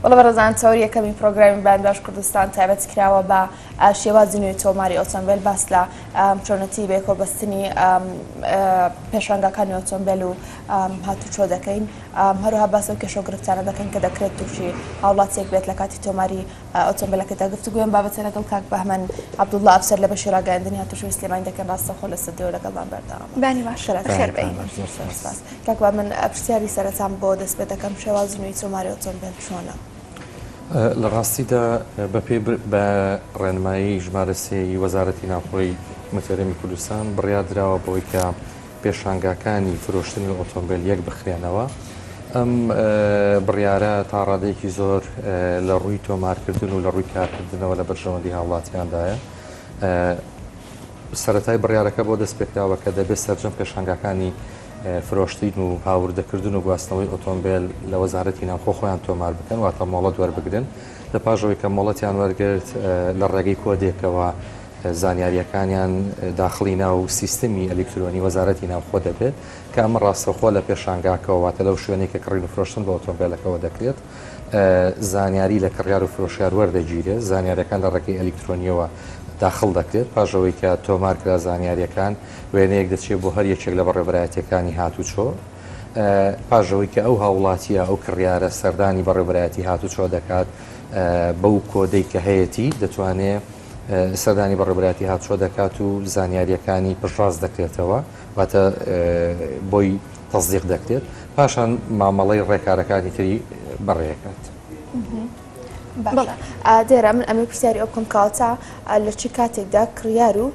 بەڵێ بەڕێزان تەوەری یەکەمی پرۆگرامی بەیان باش کوردستان تایبەت کراوە بە شێوازی نوێی تۆماری ئۆتۆمبێل باس لە چۆنەتی بەیەکەوە بەستنی پێشانگاکانی ئۆتۆمبێل و هاتوچۆ دەکەین هەروها باس ئەو کێشە و گرفتانە دەکەین کە دەکرێت تووشی هاوڵاتیەک بێت لە کاتی تۆماری ئۆتۆمبێلەکەدا گفتوگۆی ئەم بابەتە لەگەڵ کاک بەهمەن عەبدوڵڵا ئەفسەر لە بەشی ڕاگەیاندنی هاتوچۆی سلێمانی دەکەین ڕاستەوخۆ لە ستۆدیۆ لەگەڵمان بەردەوامە. بەیانی باش بەخێر بێی. زۆر سوپاس. کاک بەهمەن پرسیاری سەرەتام بۆ دەست پێ دەکەم شێوازی نوێی تۆماری ئۆتۆمبێل چۆنە؟ لە ڕاستیدا بەپێی بە ڕێنمایی ژمارە سێی وەزارەتی ناوخۆی هەرێمی کوردستان بڕیار دراوە بەوەی کە پێشانگاکانی فرۆشتنی ئۆتۆمبێل یەک بخرێنەوە. ئەم بڕیارە تا ڕادەیەکی زۆر لە ڕووی تۆمارکردن و لە ڕووی کارکردنەوە لە بەرژەوەندی هاوڵاتیاندایە. سەرەتای بڕیارەکە بۆ دەستپێکراوە کە دەبێت سەرجەم پێشانگاکانی فرۆشتین و هاوردەکردن و گواستنەوەی ئۆتۆمبێل لە وەزارەتی ناوخۆ خۆیان تۆمار بکەن، واتە مۆڵەت وەربگرن. لە پاش ئەوەی کە مۆڵەتیان وەرگرت لە ڕێگەی کۆدێکەوە زانیارییەکانیان داخڵی ناو سیستمی ئەلیکترۆنی وەزارەتی ناوخۆ دەبێت کە ئەمە ڕاستەوخۆ لە پێشانگاکەوە واتە لەو شوێنەی کە کڕین و فرۆشتن بە ئۆتۆمبێلەکەوە دەکرێت زانیاری لە کڕیار و فرۆشیار وەردەگیرێت، زانیارییەکان لە ڕێگەی ئەلیکترۆنییەوە داخڵ دەکرێت، پاش ئەوەی کە تۆمار کرا زانیارییەکان وێنەیەک دەچێت بۆ هەر یەکێک لە بەڕێوەبەرایەتییەکانی هاتوچۆ، پاش ئەوەی کە ئەو هاوڵاتییە، ئەو کڕیارە سەردانی بەڕێوەبەرایەتی هاتوچۆ دەکات بەو کۆدەی کە هەیەتی دەتوانێت سەردانی بەڕێوەبەرایەتی هاتوچۆ دەکات و زانیارییەکانی پشتڕاست دەکرێتەوە، واتە بۆی تەسدیق دەکرێت، پاشان مامەڵەی ڕێکارەکانی تری بەڕێکات. باشە دێرە من ئەمەی پرسیاری ئەو بکەم کەواتە لە چی کاتێکدا کڕیار و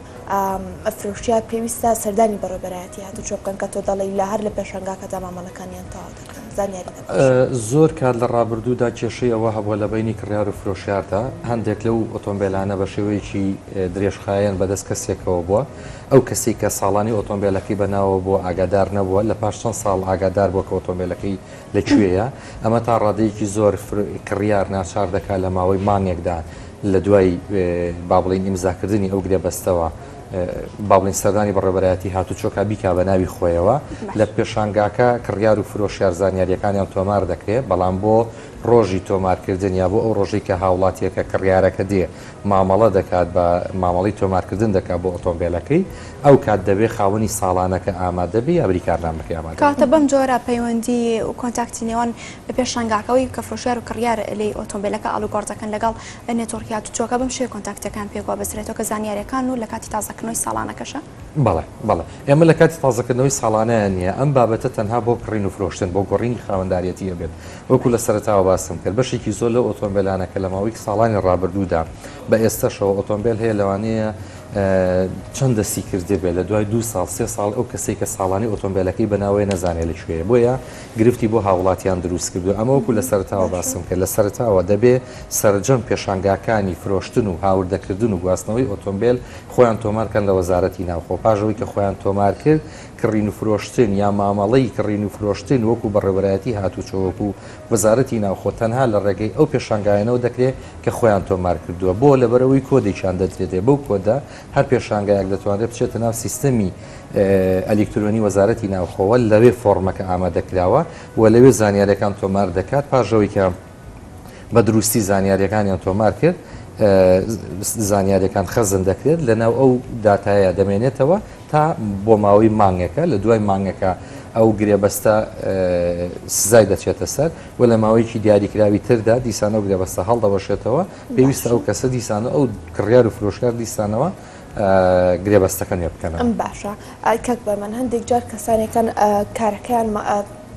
فرۆشیار پێویستە سەردانی بەڕێوەبەرایەتی هاتوچۆ بکەن کە تۆ دەڵێی لە هەر لە پێشانگاکەدا مامەڵەکانیان تەواو دەکەن زانیاری دەبەخشن؟ زۆر کات لە ڕابردوودا کێشەی ئەوە هەبووە لە بەینی کڕیار و فرۆشیاردا، هەندێک لەو ئۆتۆمبێلانە بە شێوەیەکی درێژخایەن بەدەست کەسێکەوە بووە، ئەو کەسەی کە ساڵانی ئۆتۆمبێلەکەی بە ناوەوە بووە ئاگادار نەبووە، لە پاش چەند ساڵ ئاگادار بووە کە ئۆتۆمبێلەکەی لە کوێیە، ئەمە تا ڕادەیەکی زۆر کڕیار ناچار دەکات لە ماوەی مانگێکدا لە دوای با بڵێین ئیمزاکردنی ئەو گرێبەستەوە با بڵێین سەردانی بەڕێوەبەرایەتی هاتوچۆکە بیکا بە ناوی خۆیەوە. لە پێشانگاکە کڕیار و فرۆشیار زانیارییەکانیان تۆمار دەکرێ، بەڵام بۆ ڕۆژی تۆمارکردن یا بۆ ئەو ڕۆژەی کە هاوڵاتییەکە کڕیارەکە دێ مامەڵە دەکات بە مامەڵەی تۆمارکردن دەکات بۆ ئۆتۆمبێلەکەی، ئەو کات دەبێ خاوەنی ساڵانەکە ئامادە بێ یا بریکارنامەکەی ئامادە بێ. کەواتە بەم جۆرە پەیوەندی و contact ی نێوان پێشانگاکەوەی کە فرۆشیار و کڕیار لێی ئۆتۆمبێلەکە ئاڵوگۆڕ دەکەن لەگەڵ network ی هاتوچۆکە بەم شێوەیە contact ەکان پێکەوە بەسترێتەوە کە زانیاریەکان و لە کاتی تازەکردنەوەی ساڵانەکەشە. بەڵێ بەڵێ ئێمە لە کاتی تازەکردنەوەی ساڵانەیان نییە ئەم بابەتە تەنها بۆ کڕین و فرۆشتن بۆ گۆڕینی خاوەنداریەتی ئەبێت وەکو لە سەرەتاوە باسم کرد بەشێکی زۆر لەو ئۆتۆمبێلانە کە لە ماوەی ساڵانی ڕابردوودا بە ئێستەشەوە ئۆتۆمبێل هەیە لەوانەیە چەند دەستی کردبێت لە دوای دوو ساڵ سێ ساڵ ئەو کەسەی کە ساڵانی ئۆتۆمبێلەکەی بەناوەیە نەزانێت لە کوێیە بۆیە گرفتی بۆ هاوڵاتیان دروست کردووە ئەمە وەکو لە سەرەتاوە باسم کرد لە سەرەتاوە دەبێ سەرجەم پێشانگاکانی فرۆشتن و هاوردەکردن و گواستنەوەی ئۆتۆمبێل خۆیان تۆمار کەن لە وەزارەتی ناوخۆ پاش ئەوەی کە خۆیان تۆمار کرد کڕین و فرۆشتن یا مامەڵەی کڕین و فرۆشتن وەکو بەڕێوەبەرایەتی هاتوچۆ وەکو وەزارەتی ناوخۆ تەنها لە ڕێگەی ئەو پێشانگایانەوە دەکرێت کە خۆیان تۆمار کردووە بۆ لەبەرئەوەی کۆدێکیان دەدرێتێ بەو کۆدە هەر پێشانگایەک دەتوانرێت بچێتە ناو سیستەمی ئەلیکترۆنی وەزارەتی ناوخۆوە لەوێ فۆڕمەکە ئامادە کراوە و لەوێ زانیاریەکان تۆمار دەکات پاش ئەوەی کە بە دروستی زانیاریەکانیان تۆمار کرد زانیاریەکان خەزن دەکرێت لەناو ئەو داتایە دەمێنێتەوە تا بۆ ماوەی مانگێکە لە دوای مانگەکە ئەو گرێبەستە سزای دەچێتە سەر و لە ماوەیەکی دیاریکراوی تردا دیسانە و گرێبەستە هەڵدەوەشێتەوە پێویستە ئەو کەسە دیسانە ئەو کڕیار و فرۆشکار دیسانەوە گرێبەستەکە نوێ بکەنەوە. باشە کاک بەمەن هەندێک جار کەسانێکن کارەکەیان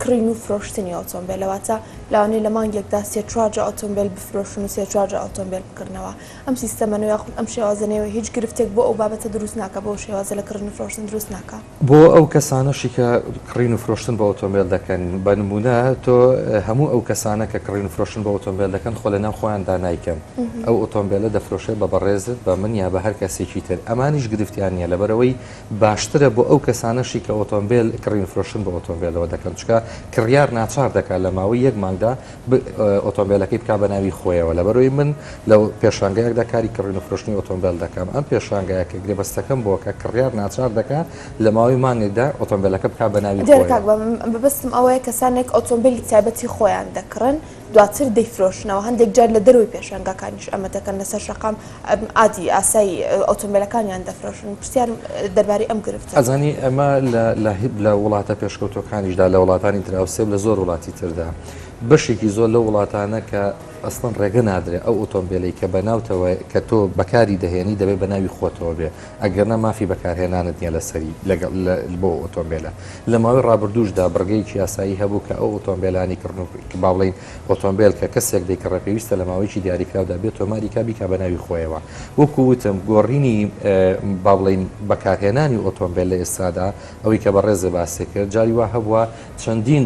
کڕین و فرۆشتنی ئۆتۆمبێلە واتە لەوانەیە لە مانگێکدا سێ چوار جار ئۆتۆمبێل بفرۆشن و سێ چوار جار ئۆتۆمبێل بکڕنەوە ئەم سیستەمە نوێ یاخود ئەم شێوازە نوێ هیچ گرفتێک بۆ ئەو بابەتە دروست ناکا بۆ ئەو شێوازە لە کڕین و فرۆشتن دروست ناکا؟ بۆ ئەو کەسانەشی کە کڕین و فرۆشتن بە ئۆتۆمبێل دەکەن، بە نموونە تۆ هەموو ئەو کەسانە کە کڕین و فرۆشتن بە ئۆتۆمبێل دەکەن خۆ لەناو خۆیاندا نایکەن، ئەو ئۆتۆمبێلە دەفرۆشێت بە بەڕێزت، بە من یا بە هەر کەسێکی تر، ئەمانیش گرفتیان نییە لەبەرئەوەی باشترە بۆ ئەو کەسانەشی کە ئۆتۆمبێل کڕین و فرۆشتن بە ئۆتۆمبێلەوە دەکەن، چونکە کڕیار ناچار دەکات لە ماوەی یەک مانگدا ئۆتۆمبێلەکەی بکا بە ناوی خۆیەوە لەبەرئەوەی من لە پێشانگایەکدا کاری کڕین و فرۆشتنی ئۆتۆمبێل دەکەم ئەم پێشانگایە کە گرێبەستەکەم بۆ کە کڕیار ناچار دەکا لە ماوەی مانگێکدا ئۆتۆمبێلەکە بکا بە ناوی دیارە کاک خۆیەوە. مەبەستم ئەوەیە کەسانێک ئۆتۆمبێلی تایبەتی خۆیان دەکڕن. دواتر دەیفرۆشنەوە، هەندێک جار لە دەرەوەی پێشانگاکانیش ئەمە دەکەن لەسەر شەقام عادی ئاسایی ئۆتۆمبێلەکانیان دەفرۆشن، پرسیارم دەربارەی ئەم گرفتە. ئەزانی ئەمە لە وڵاتە پێشکەوتووەکانیشدا لە وڵاتانی دراوسێ و لە زۆر وڵاتی تردا بەشێکی زۆر لەو وڵاتانە کە ئەسڵەن ڕێگە نادرێ ئەو ئۆتۆمبێلەی کە بەناوتەوە کە تۆ بەکاری دەهێنی دەبێ بەناوی خۆتەوە بێ ئەگەرنا مافی بەکارهێنانت نیە لەسەری لەگەڵ بۆ ئەو ئۆتۆمبێلە. لە ماوەی ڕابردووشدا بڕگەیەکی یاسایی هەبوو کە ئەو ئۆتۆمبێلانەی کڕن و با بڵێین ئۆتۆمبێل کە کەسێک دەیکڕێ پێویستە لە ماوەیەکی دیاریکراودا بێ تۆماری کا بیکا بە ناوی خۆیەوە. وەکو وتم گۆڕینی با بڵێین بەکارهێنانی ئۆتۆمبێل لە ئێستادا ئەوەی کە بەڕێزت باسی کرد جاری وا هەبووە چەندین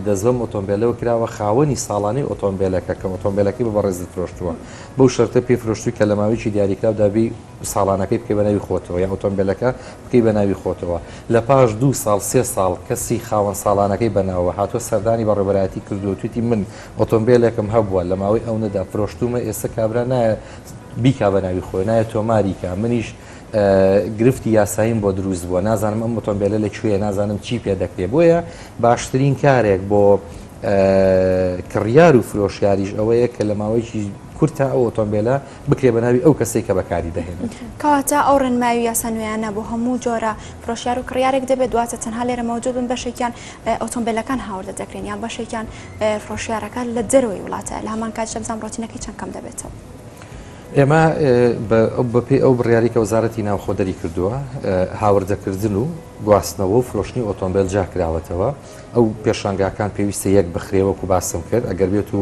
دەست بەم ئۆتۆمبێلەوە کراوە خاوەنی ساڵانەی ئۆتۆمبێلەکە کە ئۆتۆمبێلەکەی بە بەڕێزت فرۆشتووە بەو شەرتە پێی فرۆشتووی کە لە ماوەیەکی دیاریکراودا بێی ساڵانەکەی بکەی بە ناوی خۆتەوە یا ئۆتۆمبێلەکە بکەی بە ناوی خۆتەوە لە پاش دوو ساڵ سێ ساڵ کەسی خاوەن ساڵانەکەی بە ناوە هاتووە سەردانی بەڕێوەبەرایەتی کردووە تویتی من ئۆتۆمبێلێکم هەبووە لە ماوەی ئەونەدا فرۆشتوومە ئێستا کابرا نایە بیکا بە ناوی خۆی نایە تۆماری کا منیش گرفتی یاساییم بۆ دروست بووە نازانم ئەم ئۆتۆمبێلە لە کوێیە نازانم چی پێ دەکرێ بۆیە باشترین کارێک بۆ کڕیار و فرۆشیاریش ئەوەیە کە لە ماوەیەکی کورتە ئەو ئۆتۆمبێلە بکرێ بە ناوی ئەو کەسەی کە بەکاری دەهێنێت. کەواتە ئەو ڕێنمایی و یاسا نوێیانە بۆ هەموو جۆرە فرۆشیار و کڕیارێک دەبێت، واتە تەنها لێرە مەوجود بن بەشێکیان ئۆتۆمبێلەکان هاوردە دەکرێن یان بەشێکیان فرۆشیارەکە لە دەرەوەی وڵاتە، لە هەمان کاتیشدا بزانم ڕۆتینەکەی چەند کەم دەبێتەوە. ئێمە بەپێی ئەو بڕیارەی کە وەزارەتی ناوخۆ دەریکردووە، هاوردەکردن و گواستنەوە و فرۆشتنی ئۆتۆمبێل جیاکراوەتەوە. ئەو پێشانگاکان پێویستە یەک بخرێ وەکو باسم کرد ئەگەر بێت و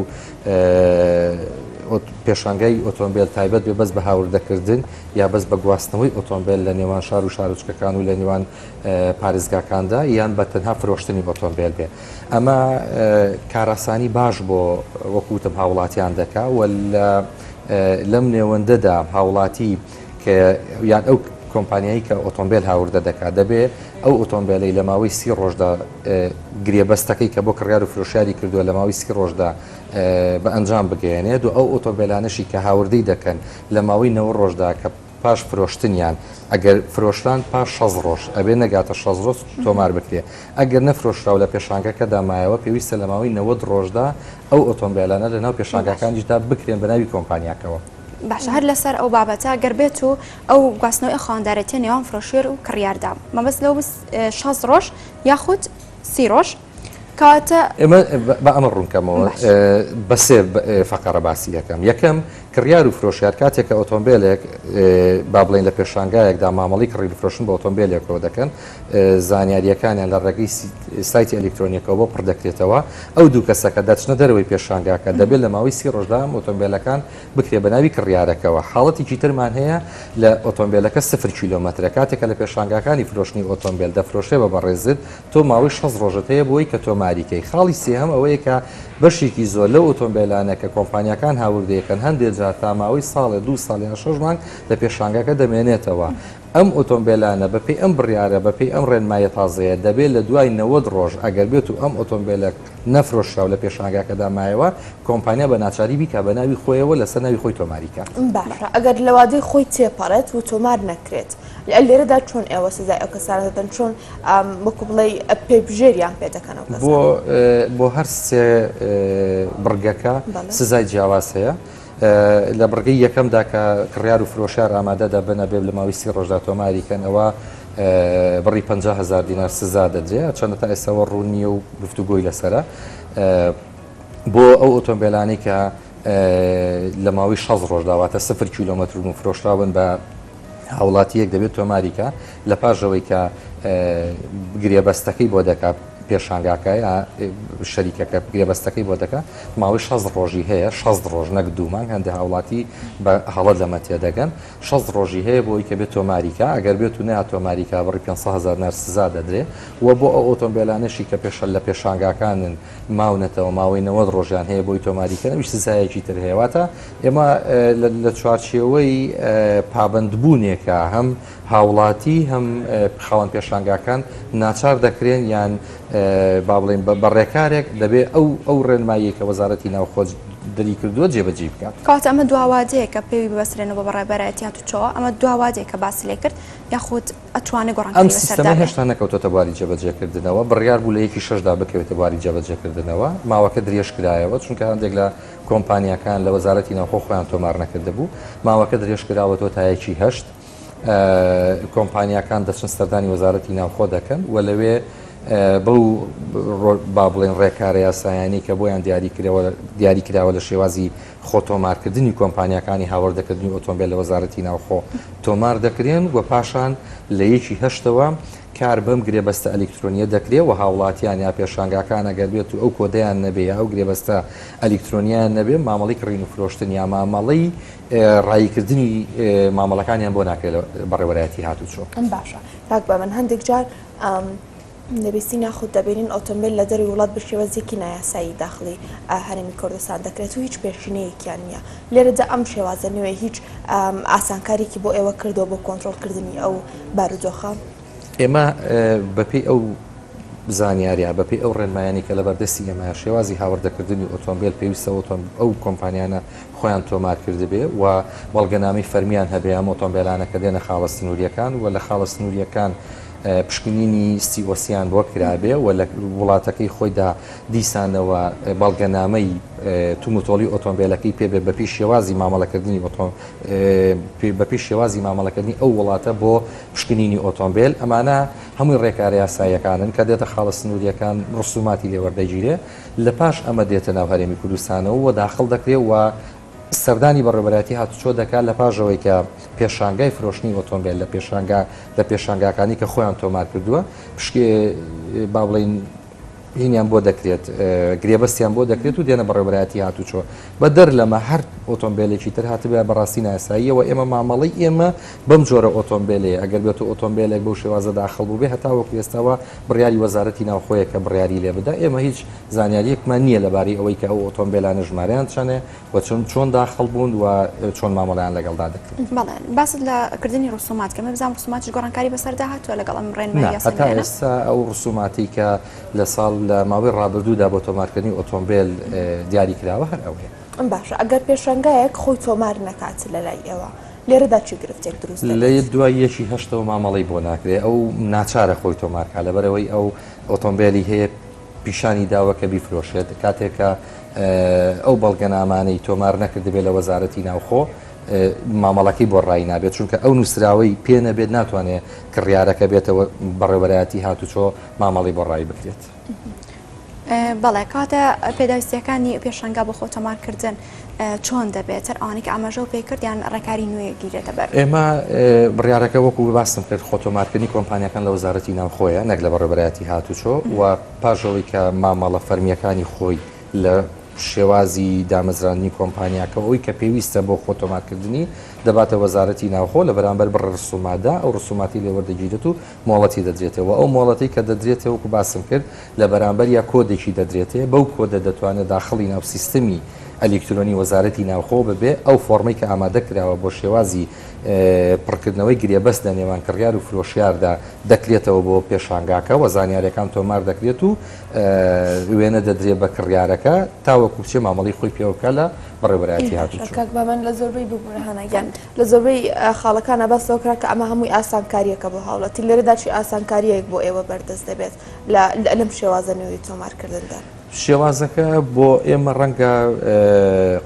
پێشانگای ئۆتۆمبیل تایبەت بێ بەس بە هاوردەکردن یا بەس بە گواستنەوەی ئۆتۆمبیل لە نێوان شار و شارۆچکەکان و لە نێوان پارێزگاکاندا یان بە تەنها فرۆشتنی ئۆتۆمبیل بێ ئەمە کاراسانی باش بۆ وەکوتم هاوڵاتیان دەکا و لەم نێوەندەدا هاوڵاتی کە یان ئەو کۆمپانیایی کە ئۆتۆمبێل هاوردە دەکات دەبێ ئەو ئۆتۆمبێلەی لە ماوەی سی ڕۆژدا گرێبەستەکەی کە بۆ کڕیار و فرۆشیاری کردووە لە ماوەی سی ڕۆژدا بە ئەنجام بگەیەنێت و ئەو ئۆتۆمبێلانەشی کە هاوردەی دەکەن لە ماوەی 90 ڕۆژدا کە پاش فرۆشتنیان ئەگەر فرۆشران پاش 60 ڕۆژ ئەبێ نەگاتە 60 ڕۆژ تۆمار بکرێ ئەگەر نەفرۆشرا و لە پێشانگەکەدا مایەوە پێویستە لە ماوەی 90 ڕۆژدا ئەو ئۆتۆمبێلانە لە ناو پێشانگاکانیشدا بکرێن بە ناوی کۆمپانیاکەوە. باشە هەر لەسەر ئەو بابەتە گەر بێت و ئەو گواستنەوەی ئەو خاوەندارێتیە نێوان فرۆشیار و کڕیاردا مەبەست لەو 60 ڕۆژ یاخود سی ڕۆژ کەواتە ئێمە بە ئەمە ڕوونکەمەوە بە سێ فەقەرە باسی یەکەم یەکەم کڕیار و فرۆشیار کاتێک کە ئۆتۆمبیلێک با بڵێن لە پێشانگایەکدا مامەڵی کڕین و فرۆشتن بە ئۆتۆمبیلێکەوە دەکەن زانیاریەکانیان لە ڕێگەی سایتی ئەلیکترۆنیەکەوە بۆ پڕ دەکرێتەوە ئەو دوو کەسەکە دەچنە دەرەوەی پێشانگاکە دەبێت لە ماوەی سی ڕۆژدا ئەم ئۆتۆمبیلەکان بکرێ بە ناوی کڕیارەکەوە. حاڵەتێکی ترمان هەیە لە ئۆتۆمبێلەکە سفر کیلۆمەترە کاتێک کە لە پێشانگاکانی فرۆشتنی ئۆتۆمبێل دەفرۆشرێ بە بەڕێزت تۆ ماوەی 60 ڕۆژت هەیە بۆی کە تۆماری کەی. خاڵی سێهەم ئەوەیە کە بەشێکی زۆر لەو ئۆتۆمبێلانە کە کۆمپانیاکان هاوردەیەکەن هەندێ جار تا ماوەی ساڵێ دوو ساڵ یان شەش مانگ لە پێشانگاکە دەمێنێتەوە. ئەم ئۆتۆمبێلانە بەپێی ئەم بڕیارە بەپێی ئەم ڕێنماییە تازەیە دەبێ لە دوای 90 ڕۆژ ئەگەر بێت و ئەم ئۆتۆمبێلە نەفرۆشرا و لە پێشانگاکەدا مایەوە، کۆمپانیا بە ناچاری بیکا بە ناوی خۆیەوە لەسەر ناوی خۆی تۆماری کات. باشە ئەگەر لە وادەی خۆی تێپەڕێت و تۆمار نەکرێت لێرەدا چۆن ئێوە سزای ئەو کەسانە دەدەن چۆن وەکو بڵێی پێبژێریان پێ دەکەن ئەو کەسانە؟ بۆ بۆ هەر سێ بڕگەکە سزای جیاواز هەیە. لە بڕگەی یەکەمدا کە کڕیار و فرۆشیار ئامادە دەبن ئەبێ لە ماوەی سی ڕۆژدا تۆماری کەن ئەوە بڕی 50 هەزار دینار سزا دەدرێ چەندە تا ئێستاوە ڕوون نییە و گفتوگۆی لەسەرە بۆ ئەو ئۆتۆمبیلانەی کە لە ماوەی 6 ڕۆژدا واتە سفر کیلۆمەتر و فرۆشراون بە هاوڵاتییەک دەبێت تۆماری کا لە پاش ئەوەی کە گرێبەستەکەی بۆ دەکا پێشانگاکە یا شەریکەکە گرێبەستەکەی بۆ دەکا ماوەی 60 ڕۆژی هەیە 60 ڕۆژ نەک دوو مانگ هەندێک هاوڵاتی بە هەڵە لەمە تێدەگەن 60 ڕۆژی هەیە بۆی کە بێت تۆماریکا ئەگەر بێت و نیا تۆماریکا بڕی 500 هەزار دینار سزا دەدرێ و بۆ ئەو ئۆتۆمبیلانەشی کە پێش لە پێشانگاکانن ماونەتەوە ماوەی 90 ڕۆژیان هەیە بۆی تۆماریکەن ئەویش سزایەکی تر هەیە واتە ئێمە لە چوارچێوەی پابەندبوونێکە هەم هاوڵاتی هەم خاوەن پێشانگاکان ناچار دەکرێن یان با بڵێین بە ڕێکارێک دەبێ ئەو ئەو ڕێنماییەی کە وەزارەتی ناوخۆ دەری کردووە جێبەجێی بکات. کەواتە ئەمە دوا وادەیە کە پێوی ببەسترێنەوە بە بەڕێوەبەرایەتی هاتوچۆوە، ئەمە دوا وادەیە کە باسی لێ کرد یاخود ئەتوانێ ئەم گۆڕانکاری بەسەردا سیستەمە بێ؟ هێشتا نەکەوتۆتە بواری جێبەجێکردنەوە، بڕیار بوو لە یەکی شەشدا بکەوێتە بواری جێبەجێکردنەوە، ماوەکە درێژ کرایەوە، چونکە هەندێک لە کۆمپانیاکان لە وەزارەتی ناوخۆ خۆیان تۆمار نەکردبوو، ماوەکە درێژ کراوەتەوە تا یەکی هەشت. کۆمپانیاکان دەچن سەردانی وەزارەتی ناوخۆ دەکەن و لەوێ بەو با بڵێن ڕێکارە یاسایانی کە بۆیان دیاری کراوە لە شێوازی خۆتۆمارکردنی کۆمپانیاکانی هاوردەکردنی ئۆتۆمبیل لە وەزارەتی ناوخۆ تۆمار دەکرێن و پاشان لە یەکی هەشتەوە کار بەم گرێبەستە ئەلیکترۆنیە دەکرێ و هاوڵاتیان یا پێشانگاکان ئەگەر بێت و ئەو کۆدەیان نەبێ یا ئەو گرێبەستە ئەلیکترۆنیان نەبێ مامەڵی کڕین و فرۆشتن یا مامەڵەی ڕاییکردنی مامەڵەکانیان بۆ ناکرێت لە بەڕێوەرایەتی هاتوچۆ. باشە کاک بەمن هەندێک جار دەبیستین یاخود دەبینین ئۆتۆمبیل لە دەروی وڵات بە شێوازێکی نایاسایی داخڵی هەرێمی کوردستان دەکرێت و هیچ پێشینەیەکیان نییە لێرەدا ئەم شێوازە نوێ هیچ ئاسانکاریکی بۆ ئێوە کردووە بۆ کۆنترۆڵکردنی ئەو بارودۆخە؟ ئێمە بەپێی ئەو زانیاریە، بەپێی ئەو ڕێنمایانەی کە لەبەردەستی ئێمەیە شێوازی هاوردەکردنی ئۆتۆمبیل پێویستە ئەو کۆمپانیانە خۆیان تۆمار کردبێ و بەڵگەنامەی فەرمیان هەبێ ئەم ئۆتۆمبێلانە کە دێنە خاڵە سنوورییەکان و لە خاڵە سنوورییەکان پشکنینی COC یان بۆ کرابێ و لە وڵاتەکەی خۆیدا دیسانەوە بەڵگەنامەی توموتۆڵی ئۆتۆمبێلەکەی پێ بێ بەپێی شێوازی مامەڵەکردنی ئۆتۆ بەپێی شێوازی مامەڵەکردنی ئەو وڵاتە بۆ پشکنینی ئۆتۆمبێل ئەمانە هەمووی ڕێکارە یاساییەکانن کە دێتە خاڵە سنوورییەکان ڕسوماتی لێ وەردەگیرێ. لە پاش ئەمە دێتە ناو هەرێمی کوردستانەوە و داخڵ دەکرێ و سەردانی بەڕێوەبەرایەتی هاتوچۆ دەکات لە پاش ئەوەی کە پێشانگای فرۆشتنی ئۆتۆمبێل لە پێشانگا لە پێشانگاکانی کە خۆیان تۆمار کردووە پشکێ با بڵێین هینیان بۆ دەکرێت گرێبەستیان بۆ دەکرێت و دێنە بەڕێوەبەرایەتی هاتوچۆ بە دەر لەمە هەر ئۆتۆمبیلێکی تر هاتبێ بەڕاستی ناساییەوە ئێمە مامەڵەی ئێمە بەم جۆرە ئۆتۆمبیلەیە ئەگەر بێت و ئۆتۆمبیلێک بەو شێوازە داخڵ بووبێ هەتاوەکو ئێستاوە بڕیاری وەزارەتی ناوخۆیە کە بڕیاری لێ بدا، ئێمە هیچ زانیارییەکمان نییە لەبارەی ئەوەی کە ئەو ئۆتۆمبێلانە ژمارەیان چەنە و چۆن چۆن داخڵ بوون و چۆن مامەڵەیان لەگەڵدا دەکرێت. بەڵێ، باست لە کردنی ڕسومات کرد، من بزانم ڕسوماتیش گۆڕانکاری بەسەردا هاتووە لەگەڵ ئەم ڕێنمایی نا، یاسا هەتا نوێیانە؟ ئێستا ئەو ڕسوماتەی کە لە ساڵ لە ماوەی ڕابردوودا بۆ تۆمارکردنی ئۆتۆمبێل دیاری کراوە هەر ئەوەیە. باشە ئەگەر پێشانگایەک خۆی تۆمار نەکات لەلای ئێوە، لێرەدا چی گرفتێک دروست لە دەبێت؟ دوای یەکی هەشتەوە مامەڵەی بۆ ناکرێ ئەو ناچارە خۆی تۆمار کا لەبەرئەوەی ئەو ئۆتۆمبێلی هەیە پیشانی داوە کە بیفرۆشێت کاتێک کە ئەو بەڵگەنامانەی تۆمار نەکردبێ لە وەزارەتی ناوخۆ مامەڵەکەی بۆ ڕای نابێت چونکە ئەو نووسراوەی پێ نەبێت ناتوانێت کڕیارەکە بێتەوە بەڕێوەبەرایەتی هاتوچۆ مامەڵی بۆ ڕای بکرێت. بەڵێ کەواتە پێداویستیەکانی پێشانگا بۆ خۆ تۆمارکردن چۆن دەبێت هەر ئەوانەی کە ئاماژەو پێ کرد یان ڕێکاری نوێ گیرێتە بەر؟ ئێمە بڕیارەکە وەکو باسم کرد خۆ تۆمارکردنی کۆمپانیاکان لە وەزارەتی ناوخۆیە نەک لە بەڕێوەبەرایەتی هاتوچۆ و پاش ئەوەی کە مامەڵە فەرمییەکانی خۆی لە شێوازی دامەزراندنی کۆمپانیاکە ئەوی کە پێویستە بۆ خۆ تۆمارکردنی دەباتە وەزارەتی ناوخۆ لە بەرامبەر بڕە ڕسوماتدا ئەو ڕسوماتی لێ وەردەگیرێت و مۆڵەتی دەدرێتێ وە ئەو مۆڵەتەی کە دەدرێتێ وەکو باسم کرد لە بەرامبەریا کۆدێکی دەدرێتێ بەو کۆدە دەتوانێ داخڵی ناو سیستمی ئەلیکترۆنی وەزارەتی ناوخۆ ببێ ئەو فۆڕمەی کە ئامادە کراوە بۆ شێوازی پڕکردنەوەی گرێبەست لە نێوان کڕیار و فرۆشیاردا دەکرێتەوە بۆ پێشانگاکە وە زانیاریەکان تۆمار دەکرێت و وێنە دەدرێ بە کڕیارەکە تاوەکو بچێ مامەڵەی خۆی پێوە بکا لە بەڕێوەبەرایەتی هاتوچۆ. کاک بابان لە زۆربەی ببورە هانا گیان لە زۆربەی خاڵەکانا باس لەوە کرا کە ئەمە هەمووی ئاسانکارییەکە بۆ هاوڵاتی، لێرەدا چی ئاسانکارییەک بۆ ئێوە بەردەست دەبێت لە لەم شێوازە نوێی تۆمارکردندا؟ شێوازەکە بۆ ئێمە ڕەنگە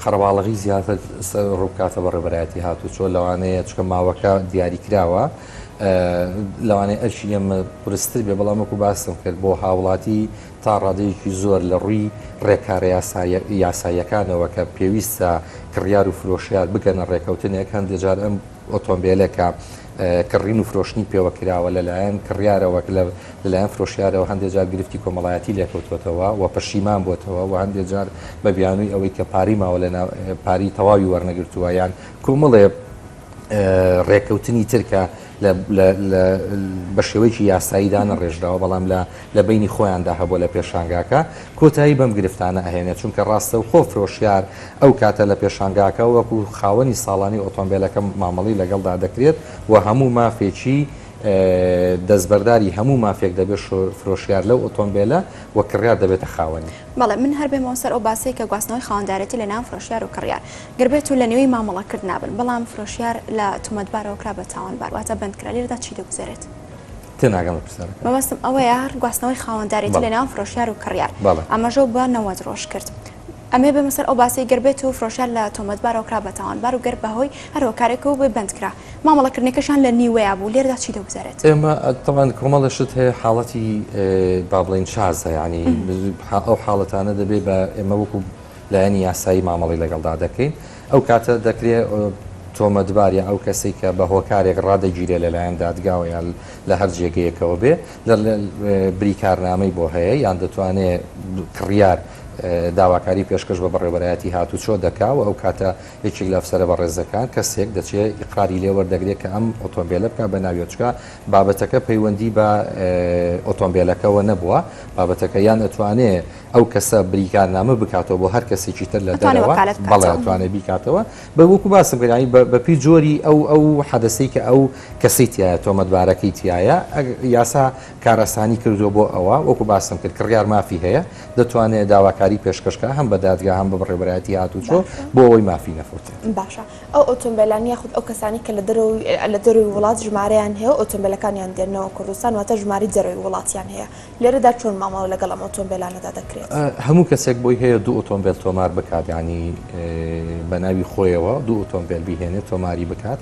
قەرەباڵغی زیاتر ڕووبکاتە بەڕێوەبەرایەتی هاتوچۆ، لەوانەیە چونکە ماوەکە دیاریکراوە لەوانەیە ئەرکی ئێمە قورستر بێ، بەڵام وەکو باسم کرد بۆ هاوڵاتی تا ڕادەیەکی زۆر لە ڕووی ڕێکارە یاساییەکانەوە کە پێویستە کڕیار و فرۆشیار بگەنە ڕێکەوتنێک، هەندێ جار ئەم ئۆتۆمبێلە کە کڕین و فرۆشتنی پێوە کراوە لەلایەن کڕیارەوە لەلایەن فرۆشیارەوە هەندێ جار گرفتی کۆمەڵایەتی لێکەوتووەتەوە و پەشیمان بۆتەوە و هەندێ جار بە بیانووی ئەوەی کە پارەی ماوە لە پارەی تەواوی وەرنەگرتووە یان کۆمەڵێ ڕێککەوتنی تر کە بە شێوەیەکی یاسایی دانەڕێژراوە بەڵام لە لە بەینی خۆیاندا هەبووە لە پێشانگاکە کۆتایی بەم گرفتانە ئەهێنێت چونکە ڕاستەوخۆ فرۆشیار ئەو کاتە لە پێشانگاکە وەکو خاوەنی ساڵانی ئۆتۆمبێلەکە مامەڵەی لەگەڵدا دەکرێت و هەموو مافێکی. دەستبەرداری هەموو مافێک دەبێت فرۆشیار لەو ئۆتۆمبێلە و کڕیار دەبێتە خاوەنی. بەڵێ من هەر بێمەوە سەر ئەو باسەی کە گواستنەوەی خاوەندارێتی لە نێوان فرۆشیار و کڕیار گەر بێت و لە نێوی مامەڵەکردنا بن بەڵام فرۆشیار لە تۆمەتبارەوە کرا بە تاوانبار واتە بەند کرا لێرەدا چی دەگوزەرێت؟ تێناگەم لە پرسیارەکە. مەبەستم ئەوەیە هەر گواستنەوەی خاوەندارێتی لە نێوان فرۆشیار و کڕیار ئاماژەو بە 90 ڕۆژ کرد. ئەمێ بێمە سەر ئەو باسەی گەر بێت و فرۆشیار لە تۆمەتبارەوە کرا بە تاوانبار و گەر بەهۆی هەر هۆکارێکەوە بێ بەند کرا مامەڵەکردنەکەشیان لە نیوەیا بوو لێرەدا چی دەگوزەرێت؟ ئێمە تەبعەن کۆمەڵێ شت هەیە حاڵەتی با بڵێین شازە یانی ئەو حاڵەتانە دەبێ بە ئێمە وەکو لایەنی یاسایی مامەڵەی لەگەڵدا دەکەین ئەو کاتە دەکرێ تۆمەتبار یا ئەو کەسەی کە بە هۆکارێک ڕادەگیرێ لەلایەن دادگاوە یان لە هەر جێگەیەکەوە بێ بریکارنامەی بۆ هەیە یان دەتوانێ کڕیار داواکاری پێشکەش بە بەڕێوەبەرایەتی هاتوچۆ دەکا و ئەو کاتە یەکێک لە ئەفسەرە بەڕێزەکان کەسێک دەچێ ئیقراری لێ وەردەگرێ کە ئەم ئۆتۆمبێلە بکا بە ناویەوە چونکە بابەتەکە پەیوەندی بە ئۆتۆمبێلەکەوە نەبووە بابەتەکە یان ئەتوانێ ئەو کەسە بریکارنامە بکاتەوە بۆ هەر کەسێکی تر لە دەرەوە بەڵێ ئەتوانێ بیکاتەوە بە وەکو باسم کرد یانی بە پێی جۆری ئەو ئەو حەدەسەی کە ئەو کەسەی تیایە تۆمەتبارەکەی تیایە یاسا کارئاسانی کردووە بۆ ئەوە وەکو باسم کرد کڕیار مافی هەیە دەتوانێت داواکاری پێشکەش کا هەم بە دادگا هەم بە بەڕێوەبەرایەتی هاتوچۆ بۆ ئەوەی مافی نەفەوتێت. باشە ئەو ئۆتۆمبێلانە یاخود ئەو کەسانەی کە لە دەرەوەی لە دەرەوەی وڵات ژمارەیان هەیە و ئۆتۆمبێلەکانیان دێننەوە کوردستان واتە ژمارەی دەرەوەی وڵاتیان هەیە لێرەدا چۆن مامەڵە لەگەڵ ئەم ئۆتۆمبێلانەدا دەکرێت؟ هەموو کەسێک بۆی هەیە دوو ئۆتۆمبێل تۆمار بکات یانی بە ناوی خۆیەوە دوو ئۆتۆمبێل بیهێنێت تۆماری بکات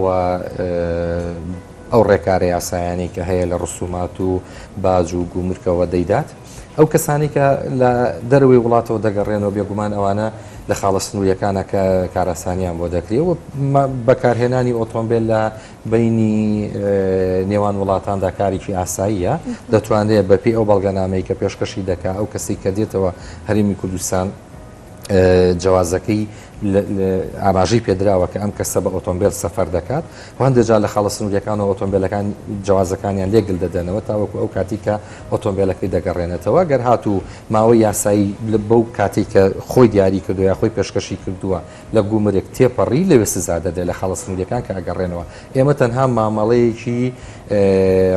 و ئەو ڕێکارە یاسایانەی کە هەیە لە ڕسومات و باج و گومرکەوە دەیدات. ئەو کەسانەی کە لە دەرەوەی وڵاتەوە دەگەڕێنەوە بێگومان ئەوانە لە خاڵە سنووریەکانە کە کاراسانیان بۆ دەکرێت و بەکارهێنانی ئۆتۆمبێل لە بەینی نێوان وڵاتاندا کارێکی ئاساییە دەتوانرێت بەپێی ئەو بەڵگەنامەی کە پێشکەشی دەکا ئەو کەسەی کە دێتەوە هەرێمی کوردستان جەوازەکەی ئاماژەی پێدراوە کە ئەم کەسە بە ئۆتۆمبێل سەفەر دەکات و هەندێک جار لە خاڵە سنووریەکانەوە ئۆتۆمبێلەکان جەوازەکانیان لێ گل دەدەنەوە تاوەکو ئەو کاتی کە ئۆتۆمبێلەکەی دەگەڕێنێتەوە گەر هاتوو ماوەی یاسایی بەو کاتێک کە خۆی دیاری کردو یا خۆی پێشکەشی کردووە لە گومرگ تێپەڕی لەوێ سزا دەدرێت لە خاڵە سنووریەکان کە ئەگەڕێنەوە ئێمە تەنها مامەڵەیەکی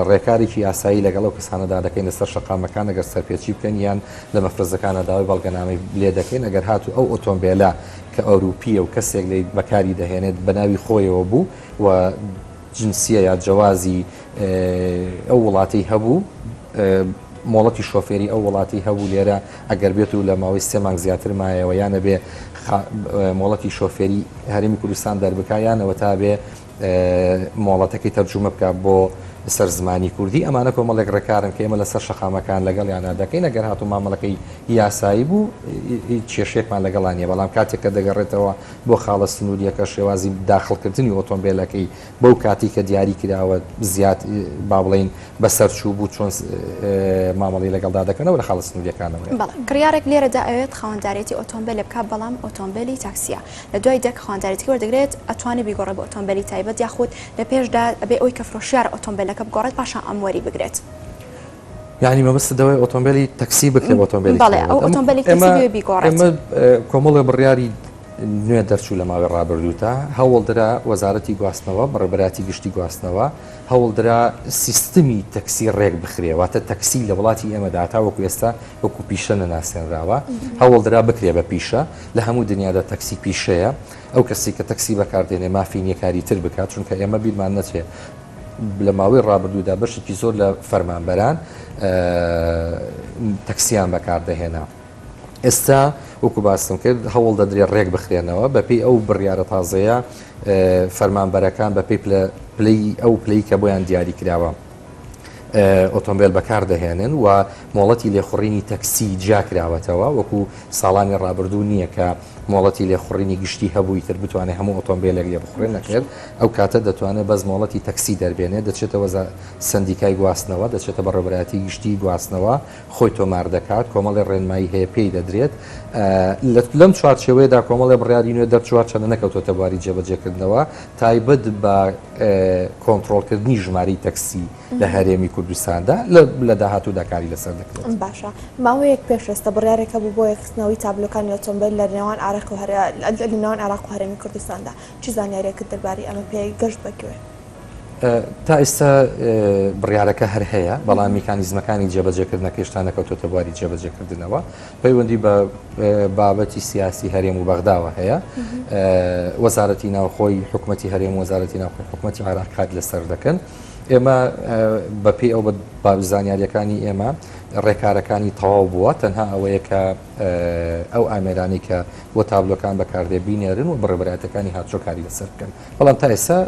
ڕێکارێکی یاسایی لەگەڵ ئەو کەسانەدا دەکەین لەسەر شەقامەکان ئەگەر سەرپێچی بکەن یان لە مەفرەزەکانە داوای بەڵگەنامەی لێ دەکەین ئەگەر هاتوو ئەو ئۆتۆمبێلە کە ئەوروپییە و کەسێک لێی بەکاری دەهێنێت بە ناوی خۆیەوە بوو و جنسیە یا جەوازی ئەو وڵاتەی هەبوو مۆڵەتی شۆفێری ئەو وڵاتی هەبوو لێرە ئەگەر بێت و لە ماوەی سێ مانگ زیاتر مایەوە یانە بێ مۆڵەتی شۆفێری هەرێمی کوردستان دەربکا یانەوە تا بێ مۆڵەتەکەی تەرجومە بکا بۆ سەر زمانی کوردی ئەمانە کۆمەڵێک ڕێکارن کە ئێمە لەسەر شەقامەکان لەگەڵیانە دەکەین ئەگەر هاتوو مامەڵەکەی یاسایی بوو هیچ کێشەیەکمان لەگەڵا نییە بەڵام کاتێک کە دەگەڕێتەوە بۆ خاڵە سنووریەکە شێوازی داخڵکردنی ئۆتۆمبێلەکەی بەو کاتی کە دیاری کراوە زیاد با بڵێین بەسەر چوو بوو چۆن مامەڵی لەگەڵدا دەکەنەوە لە خاڵە سنووریەکانەوە. بەڵێ کڕیارێک لێرەدا ئەوێت خاوەندارێتی ئۆتۆمبێلێ بکات بەڵام ئۆتۆمبێلی تاکسیە لە دوای دەک خاوەندارێتیەکە وەردەگرێت ئەتوانێت بیگۆڕێت بۆ ئۆتۆمبێلی تایبەت یاخود لە پێشدا ئەبێ ئەوی کە فرۆشیارە ئۆتۆمبێلەکە بگۆڕێت پاشان ئەم وەری بگرێت. یانی مەبەستت دەوەی ئۆتۆمبێلی تەکسی بکرێت بۆ ئۆتۆمبێلی بەڵێ ئەو ئۆتۆمبێلی تەکسی بێ بیگۆڕێت. ئێمە کۆمەڵێ بڕیاری نوێ دەرچوو لە ماوەی ڕابردووتا هەوڵدرا وەزارەتی گواستنەوە بەڕێوەبەرایەتی گشتی گواستنەوە هەوڵدرا سیستمی تەکسی ڕێک بخرێ واتە تەکسی لە وڵاتی ئێمەدا تاوەکو ئێستا وەکو پیشە نەناسێنراوە هەوڵدرا بکرێ بە پیشە لە هەموو دنیادا تەکسی پیشەیە ئەو کەسی کە تەکسی بەکاردێنێ مافی نییە کاری تر بکات چونکە ئێمە بیرمان نەچێ لە ماوەی ڕابردوودا بەشێکی زۆر لە فەرمانبەران تەکسیان بەکاردەهێنا. ئێستا وەکو باسم کرد هەوڵ دەدرێت ڕێک بخرێنەوە بەپێی ئەو بڕیارە تازەیە فەرمانبەرەکان بەپێی پلەی ئەو پلەی کە بۆیان دیاری کراوە ئۆتۆمبیل بەکاردەهێنن و مۆڵەتی لێخوڕینی تەکسی جیاکراوەتەوە وەکو ساڵانی ڕابردوو نییە کە مۆڵەتی لێخوڕینی گشتی هەبوو ئیتر بتوانێت هەموو ئۆتۆمبیلێک لێبخوڕێن نەکرێت ئەو کاتە دەتوانێت بەس مۆڵەتی تەکسی دەربێنێت دەچێتە سەندیکای گواستنەوە دەچێتە بەڕێوەبەرایەتی گشتی گواستنەوە خۆی تۆمار دەکات، کۆمەڵێ ڕێنمایی هەیە پێی دەدرێت، لەم چوارچێوەیەدا کۆمەڵێ بڕیاری نوێ دەرچووە چەندە نەکەوتووەتە بواری جێبەجێکردنەوە تایبەت بە کۆنتڕۆڵکردنی ژمارەی تەکسی لە هەرێمی کوردستاندا لە داهاتوودا کاری لەسەر دەکرێت. باشە ماوەیەک پێش ئێستا بڕیارێک هەبوو بۆ یەکخستنەوەی تابلۆکانی ئۆتۆمبێل لە نێوان عێراق و لە نێوان عێراق و هەرێمی کوردستاندا، چی زانیارییەکت دەربارەی ئەمە پێیە گەشت بە کوێ؟ تا ئێستا بڕیارەکە هەر هەیە، بەڵام میکانیزمەکانی جێبەجێکردنەکە هێشتا نەکەوتۆتە بواری جێبەجێکردنەوە. پەیوەندی بە بابەتی سیاسی هەرێم و بەغداوە هەیە. وەزارەتی ناوخۆی حکومەتی هەرێم و وەزارەتی ناوخۆی حکومەتی عێراق کار لەسەر دەکەن. ئێمە بەپێی ئەو بە زانیاریەکانی ئێمە ڕێکارەکانی تەواو بووە، تەنها ئەوەیە کە ئەو ئامێرانەی کە بۆ تابلۆکان بەکاردێ بینێرن و بەڕێوەبەرایەتیەکانی هاتوچۆ کاری لەسەر بکەن. بەڵام تا ئێستا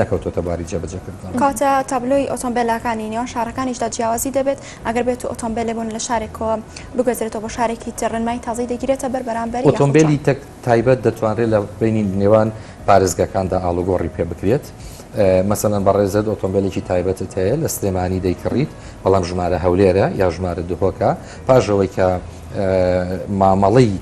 نەکەوتۆتە بواری جێبەجێکردنەوە. کەواتە تابلۆی ئۆتۆمبێلەکانی نێوان شارەکانیشدا جیاوازی دەبێت، ئەگەر بێت و ئۆتۆمبێلێ بۆن لە شارێکەوە بگوێزرێتەوە بۆ شارێکی تر ڕێنمایی تازەی دەگیرێتە بەر بەرامبەری یاخود چۆن؟ ئۆتۆمبێلی تەک تایبەت دەتوانرێت لە بەینی نێوان پارێزگاکاندا ئاڵوگۆڕی پێ بکرێت، مەسەلەن بەڕێزت ئۆتۆمبێلێکی تایبەتت هەیە لە سلێمانی دەیکڕیت بەڵام ژمارە هەولێرە یا ژمارە دهۆکە، پاش ئەوەی کە مامەڵەی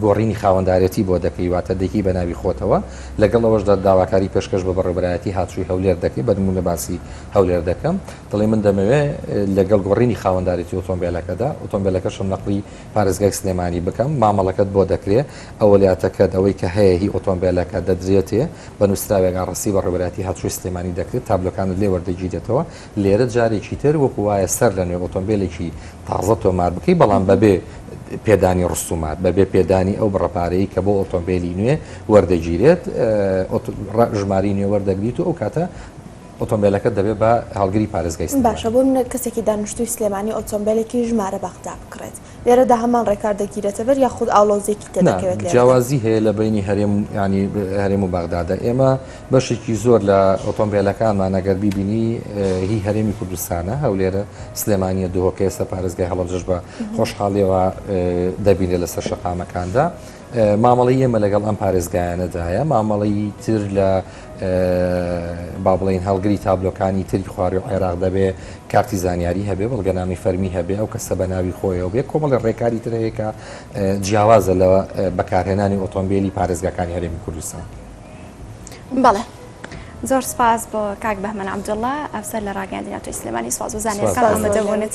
گۆڕینی خاوەندارێتی بۆ دەکەی واتە دەیکەی بە ناوی خۆتەوە، لەگەڵ ئەوەشدا داواکاری پێشکەش بە بەڕێوەبەرایەتی هاتوچۆی هەولێر دەکەی، بە نموونە باسی هەولێر دەکەم، دەڵێی من دەمەوێ لەگەڵ گۆڕینی خاوەندارێتی ئۆتۆمبێلەکەدا ئۆتۆمبێلەکەشم نەقڵی پارێزگای سلێمانی بکەم، مامەڵەکەت بۆ دەکرێ، ئەوەلیاتەکەت ئەوەی کە هەیە هی ئۆتۆمبێلەکە دەدرێتێ، بە نووسراوێک ئاڕاستەی بەڕێوەبەرایەتی هاتوچۆی سلێمانی دەکرێت، تابلۆکانت لێ وەردەگیرێتەوە، لێرە جارێکی تر وەکو وایە سەر لە نوێ ئۆتۆمبێلێکی تازە تۆمار بکەی بەڵام بەبێ پێدانی ڕسومات بەبێ پێدانی ئەو بڕە پارەی کە بۆ ئۆتۆمبێلی نوێ وەردەگیرێت ژماری نوێ وەردەگریت و ئەو کاتە ئۆتۆمبێلەکە دەبێت بە هەڵگری پارێزگای سلێمانی. باشە بۆ منە کەسێکی دانیشتووی سلێمانی ئۆتۆمبێلێکی ژمارە بەغدا بکڕێت لێرەدا هەمان ڕێکار دەگیرێتە بەر یاخود ئاڵۆزییەکی نا تێدەکەوێت لێرەدا؟ جیاوازی هەیە لە بەینی هەرێم یانی هەرێم و بەغدادا ئێمە بەشێکی زۆر لە ئۆتۆمبێلەکانمان ئەگەر بیبینی هی هەرێمی کوردستانە هەولێرە سلێمانیە دهۆکە ئێستا پارێزگای هەڵەبجەش بە خۆشحاڵیەوە دەبینرێت لەسەر شەقامەکاندا مامەڵەی ئێمە لەگەڵ ئەم پارێزگایانەدایە، مامەڵەی تر لە با بڵێین هەڵگری تابلۆکانی تری خواروی عێراق دەبێ کارتی زانیاری هەبێ، بەڵگەنامەی فەرمی هەبێ، ئەو کەسە بە ناوی خۆیەوە بێ، کۆمەڵی ڕێکاری تر هەیە کە جیاوازە لە بەکارهێنانی ئۆتۆمبیلی پارێزگاکانی هەرێمی کوردستان. بەڵێ زۆر سپاس بۆ کاک بەهمەن عەبدوڵڵا ئەفسەر لە ڕاگەیاندنی ئەتۆی سلێمانی سپاس بۆ زانیاریەکان ئامادەبوونت.